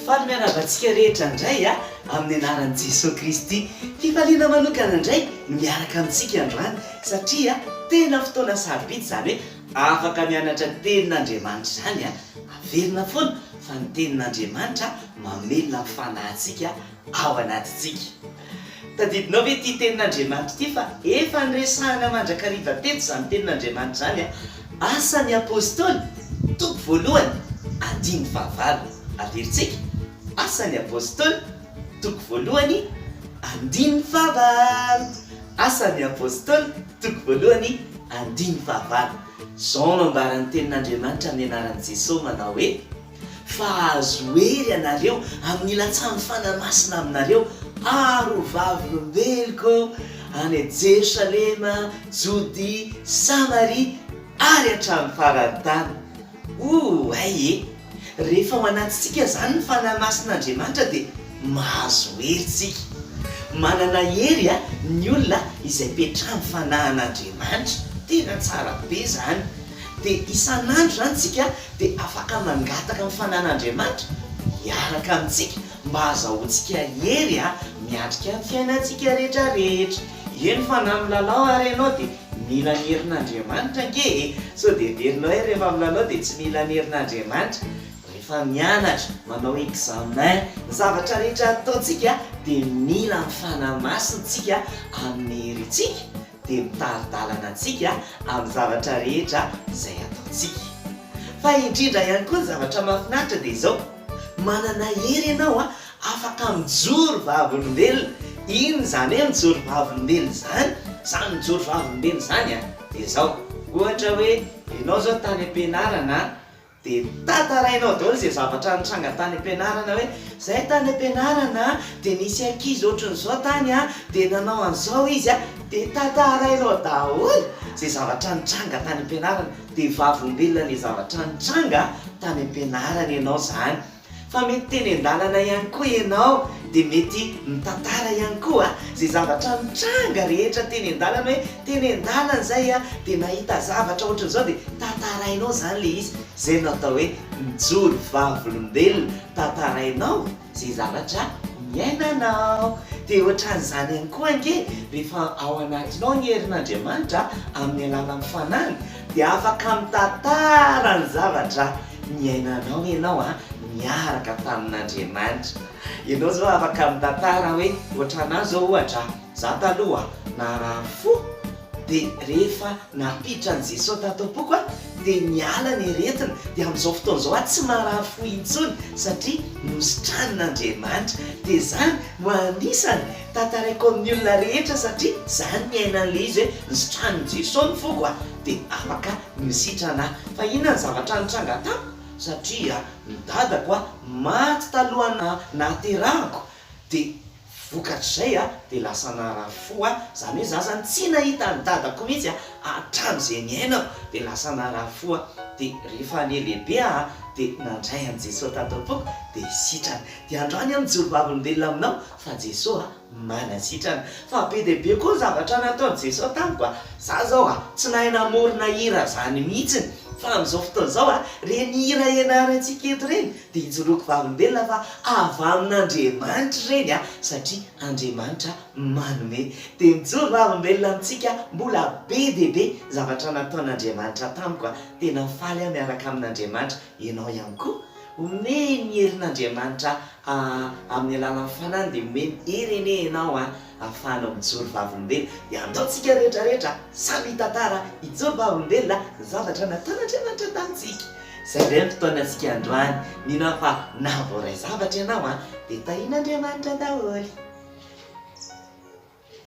Faly miarahaba antsika rehetra indray amin'ny anaran'i Jesoa Kristy. Fifaliana manokana indray ny miaraka amintsika androany satria tena fotoana sarobidy izany hoe afaka mianatra tenin'Andriamanitra izany. Averina foana fa ny tenin'Andriamanitra mamelona ny fanahintsika ao anatintsika. Tadidinao ve ity tenin'Andriamanitra ity fa efa niresahana mandrakariva teto izany tenin'Andriamanitra izany a! Asan'ny Apostoly, toko voalohany, andininy fahavalo. Averintsika, Asan'ny Apostoly, toko voalohany, andininy fahavalo. Asan'ny Apostoly, toko voalohany, andininy fahavalo. Izao no ambaran'ny tenin'Andriamanitra amin'ny anaran'i Jesoa manao hoe. Fa hahazo hery ianareo amin'ny hilatsahan'ny Fanahy Masina aminareo, ary ho vavolombeloko any Jerosalema, Jodia, Samaria, ary hatramin'ny faran'ny tany. Oay e! Rehefa ao anatintsika izany ny Fanahy Masin'Andriamanitra dia mahazo hery isika. Manana hery ny olona izay petrahan'ny Fanahin'Andriamanitra. Tena tsara be izany. Dia isan'andro izany isika dia afaka mangataka ny fanan'Andriamanitra hiaraka amintsika mba hahazahoantsika hery miatrika ny fiainantsika rehetra rehetra. Eny fa na milalao ary ianao dia mila ny herin'Andriamanitra ange e! Sao dia heverinao hoe rehefa milalao dia tsy mila ny herin'Andriamanitra. Rehefa mianatra, manao examen, ny zavatra rehetra ataontsika dia mila ny Fanahy Masina tsika amin'ny herintsika. dia mitari-dalana antsika amin'ny zavatra rehetra izay ataontsika. Fa indrindra ihany koa ny zavatra mahafinaritra dia izao, manana hery ianao afaka mijoro vavolombelona. Inona izany hoe mijoro vavolombelona izany? Izany mijoro vavolombelona izany dia izao, ohatra hoe ianao izao tany am-pianarana Dia tantarainao daholo izay zavatra nitranga tany am-pianarana hoe, izay tany am-pianarana dia nisy ankizy ohatran'izao tany an, dia nanao an'izao izy an, dia tantarainao daholo izay zavatra nitranga tany am-pianarana, dia vavolombelona an'ilay zavatra nitranga tany am-pianarana ianao izany. Fa mety teny an-dalana ihany koa ianao dia mety mitantara ihany koa izay zavatra nitranga rehetra teny an-dalana hoe teny an-dalana izay aho dia nahita zavatra ohatran'izao dia tantarainao izany ilay izy. Izay no atao hoe mijoro vavolombelona, tantarainao izay zavatra niainanao. Dia ohatran'izany ihany koa ange rehefa ao anatinao ny herin'Andriamanitra amin'ny alalan'ny Fanahiny dia afaka mitantara ny zavatra niainanao ianao an, niaraka tamin'Andriamanitra. Ianao zao afaka mitantara hoe ohatranà zao ohatra, za taloha narary fo dia rehefa nampiditra an'i Jesoa tato am-poko aho dia niala ny aretina dia amin'izao fotoana izao aho tsy marary fo intsony satria nositranin'Andriamanitra. Dia izany no anisany tantaraiko amin'ny olona rehetra satria zany niaina an'ilay izy hoe nositranin'i Jesoa ny foko a, dia afaka ny ho sitrana aho. Fa inona ny zavatra nitranga tamiko? Satria ny dadako a maty talohan'ny nahaterahako dia vokatr'izay a dia lasa narary fo aho, izany hoe za zany tsy nahita ny dadako mihitsy a hatramin'izay niainako dia lasa narary fo aho, dia rehefa nihalehibe aho dia nandray an'i Jesoa tato am-poko dia sitrana. Dia androany aho mijoro vavolombelona aminao fa Jesoa manasitrana. Fa be dia be koa ny zavatra nataon'i Jesoa tamiko a! Za zao a, tsy nahay namorona hira zany mihitsiny, fa amin'izao fotoana izao a, reny hira ianarantsika eto ireny dia ijoroako vavolombelona fa avy amin'Andriamanitra ireny a, satria Andriamanitra manome. Dia mijoro vavolombelona amintsika mbola be dia be zavatra nataon'Andriamanitra tamiko a! Tena faly aho miaraka amin'Andriamanitra, ianao ihany koa? Omeny ny herin'Andriamanitra amin'ny alalan'ny Fanahiny dia omeny hery anie ianao ahafahanao mijoro vavolombelona. Dia andao tsika rehetra rehetra samy hitantara hijoro vavolombelona ny zavatra nataon'Andriamanitra tamintsika. Izay indray ny fotoanantsika androany. Mino aho fa nahavoaray zavatra ianao dia tahian'Andriamanitra daholo.